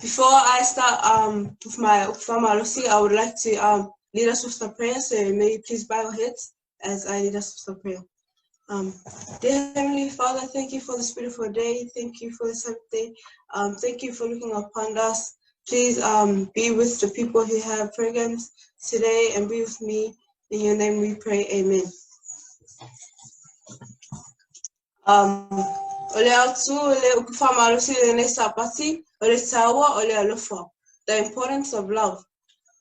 Before I start with my Malosi, I would like to lead us with the prayer. So may you please bow your heads as I lead us with the prayer. Dear Heavenly Father, thank you for this beautiful day. Thank you for this happy day. Thank you for looking upon us. Please be with the people who have programs today and be with me. In your name we pray. Amen. O le autū o le upu faamalosi i lenei Sapati, o le taua o le alofa, the importance of love.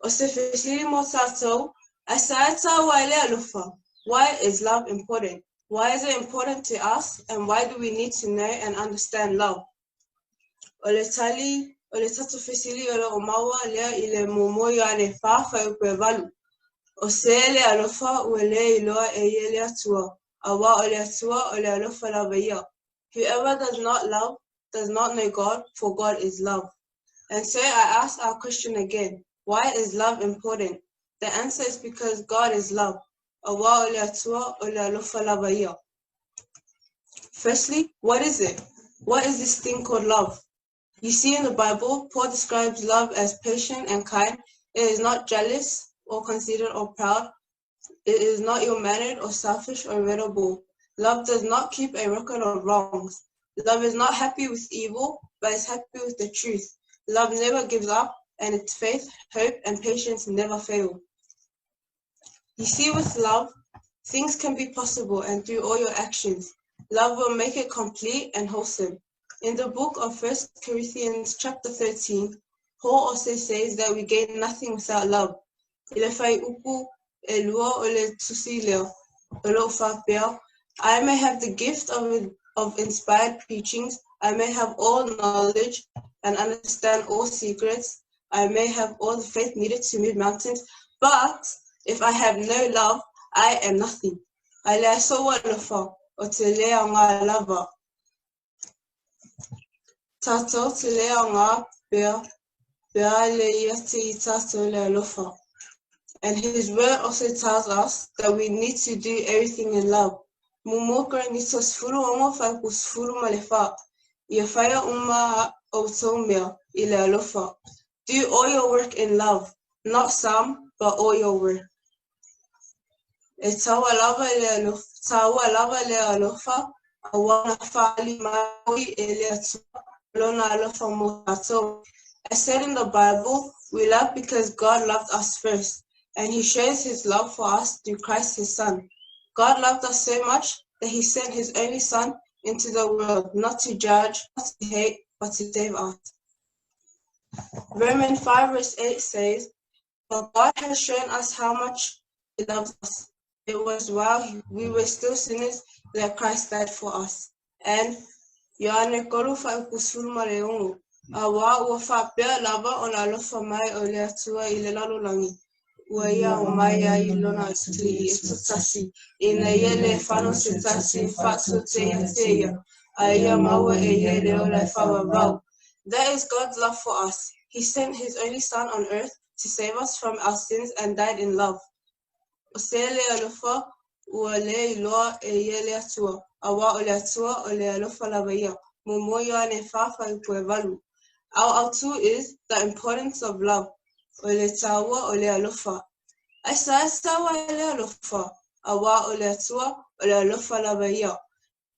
O se fesili mo tātou, aisea e taua ai le alofa? Why is love important? Why is it important to us and why do we need to know and understand love? O le tali o le tatou fesili o lo o maua lea i le muamua Ioane 4 fuaiupu e 8. O se le alofa ua le iloa e ia le Atua, auā o le Atua o le alofa lava ia. Whoever does not love does not know God, for God is love. And so I ask our question again, why is love important? The answer is because God is love. Auā o le Atua o le alofa lava ia. Firstly, what is it? What is this thing called love? You see in the Bible, Paul describes love as patient and kind. It is not jealous or conceited or proud. It is not ill-mannered or selfish or irritable. Love does not keep a record of wrongs. Love is not happy with evil, but is happy with the truth. Love never gives up, and its faith, hope, and patience never fail. You see, with love, things can be possible and through all your actions. Love will make it complete and wholesome. In the book of 1 Corinthians chapter 13, Paul also says that we gain nothing without love. I le fuaiupu e lua o le tusi lea, o lo o faapea, I may have the gift of inspired preachings, I may have all knowledge and understand all secrets, I may have all the faith needed to move mountains, but if I have no love, I am nothing. Ae le aso ua alofa, o te le aoga lava. Tātou te le aoga pea, pea le ia te i tātou le alofa. And his word also tells us that we need to do everything in love. Muamua Korinito 16 fuaiupu 14, Ia whaia uma a outou mea i le alofa. Do all your work in love, not some, but all your work. E taua lava le alofa, taua lava le alofa, auā na faaali mai e le Atua lona alofa mo tātou. As said in the Bible, we love because God loved us first, and he shows his love for us through Christ his Son. God loved us so much that he sent his only Son into the world, not to judge, not to hate, but to save us. Romans 5 verse 8 says, But God has shown us how much he loves us. It was while we were still sinners that Christ died for us. And Ioane 3 fuaiupu 16, Auā ua faapea lava ona alofa mai o le Atua i le lalolagi, ua ia aumai ai lona Alii e toatasi, ina ia le fano se tasi e faasoa ia te ia, a ia maua e ia le ola e faavavau. That is God's love for us. He sent his only son on earth to save us from our sins and died in love. O se le alofa ua le iloa e ia le Atua, auā o le Atua o le alofa lava ia. Muamua Ioane 4 fuaiupu e 8. Our autū is the importance of love, o le taua o le alofa. Aisea e taua ai le alofa, auā o le Atua o le alofa lava ia.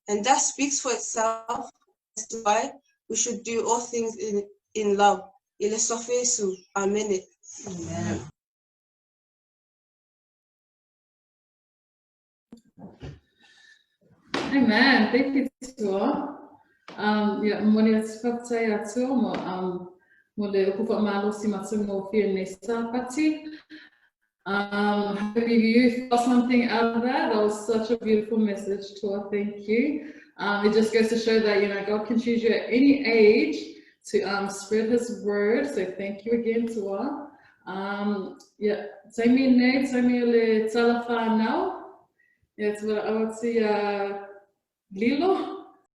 And that speaks for itself as to why we should do all things in love. I le Suafa Iesu. Amene. Amen. Amen. Thank you, Tua. Yeah, moni atu whakatai a Tua mo, mo le upu whaamalosi matua mo whia nei Sāpati. Hope you got something out of that. That was such a beautiful message, Tua. Thank you. It just goes to show that, you know, God can choose you at any age to spread his word. So thank you again, Tua. Yeah, taimi nei, taimi o le tala whānau. Yeah, it's what I would see, Lilo.